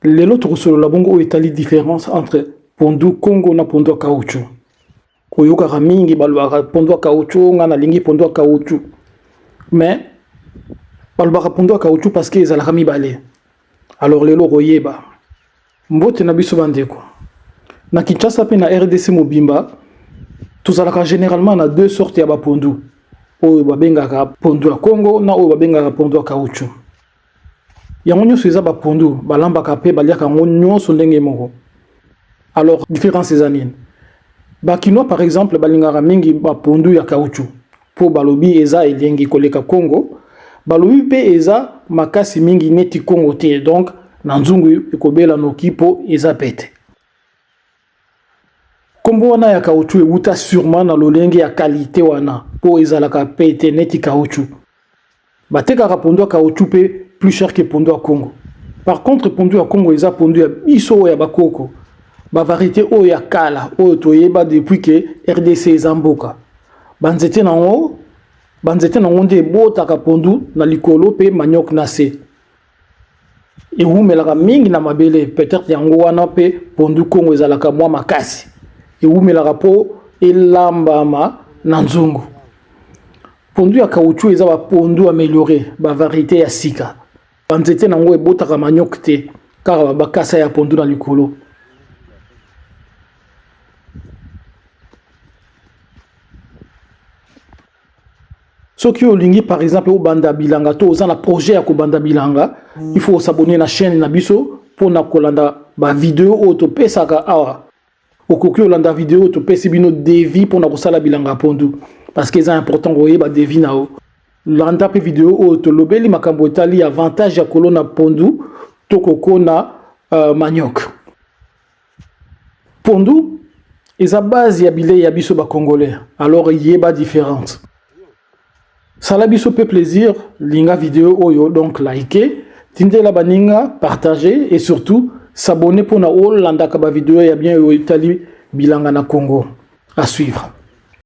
Lelo tokosolola bongo oyo etali différence entre pondu Congo na pondu ya caoutchouc. Koyokaka mingi balobaka pondu ya caoutchouc, nga nalingi pondu ya caoutchouc. Mais balobaka pondu ya caoutchouc parce que ezalaka mibale. Alors lelo okoyeba. Mbote na biso bandeko. Na Kinshasa mpe na RDC mobimba tozalaka généralement na deux sortes ya bapondu oyo babengaka pondu ya Congo na oyo babengaka pondu ya caoutchouc. Yango nyonso eza bapondu balambaka mpe baliaka yango nyonso ndenge moko. Alors différence eza nini? Bakinois par exemple balingaka mingi bapondu ya caoutchouc mpo balobi eza elengi koleka Congo, balobi mpe eza makasi mingi neti Congo te, donc na nzungu ekobela noki mpo eza pete. Kombo wana ya caoutchouc ewuta sûrement na lolenge ya qualité wana mpo ezalaka pete neti caoutchouc. Batekaka pondu ya caoutchouc mpe plus cher que pondu ya Congo. Par contre pondu ya Congo eza pondu ya biso oyo ya bakoko, ba variété oyo ya kala oyo toyeba depuis que RDC eza mboka. Banzete nango banzete nango nde ebotaka pondu na likolo mpe manioc na se. Ewumelaka mingi na mabele, peut-être yango wana mpe pondu Congo ezalaka mwa makasi. Ewumelaka mpo elambama na nzungu. Pondu ya caoutchouc eza ba pondu amélioré, ba variété ya sika. Banzete nango ebotaka manioc te, kaka bakasa ya pondu na likolo. Soki olingi par exemple obanda bilanga to oza na projet ya kobanda bilanga, il faut s'abonner na chaîne na biso mpona kolanda ba vidéo oyo topesaka awa. Okoki olanda vidéo oyo topesi bino devis mpona kosala bilanga ya pondu parce que eza important koyeba devis na yo. Landa mpe vidéo oyo tolobeli makambo etali avantage ya kolona pondu to kokona manioc. Pondu eza base ya bilei ya biso ba congolais, alors yeba différence. Sala biso pe plaisir, linga vidéo oyo, donc like, tindela baninga, partager et surtout s'abonner mpona olandaka ba vidéo ya bien oyo etali bilanga na Congo. À suivre.